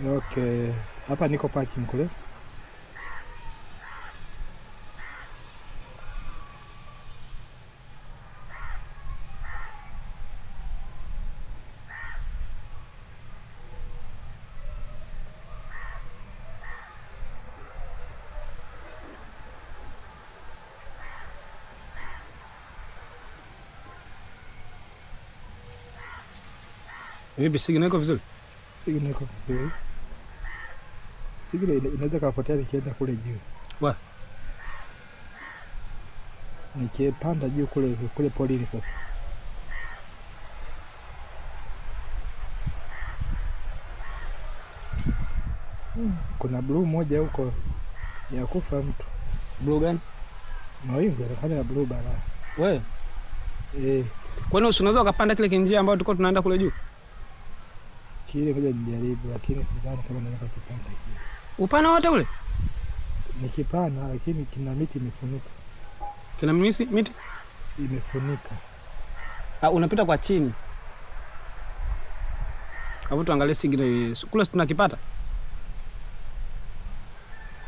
Okay, hapa niko parking kule. Vipi, signal iko vizuri? Signal iko vizuri. Signal inaweza kapotea nikienda kule juu. Wa? Nikipanda juu kule kule polini sasa. Kuna blue moja huko ya kufa mtu. Blue gani? Mawingu yanafanya ya blue bana. Wewe? Eh. Kwani unaweza ukapanda kile kinjia ambayo tulikuwa tunaenda kule juu? Kile ngoja nijaribu, lakini sidhani kama naweza kukipanda kile. Upana wote ule? Ni kipana lakini kina miti imefunika. Kina miti? Imefunika. Ah, unapita kwa chini. Hapo tuangalie signal kule tunakipata?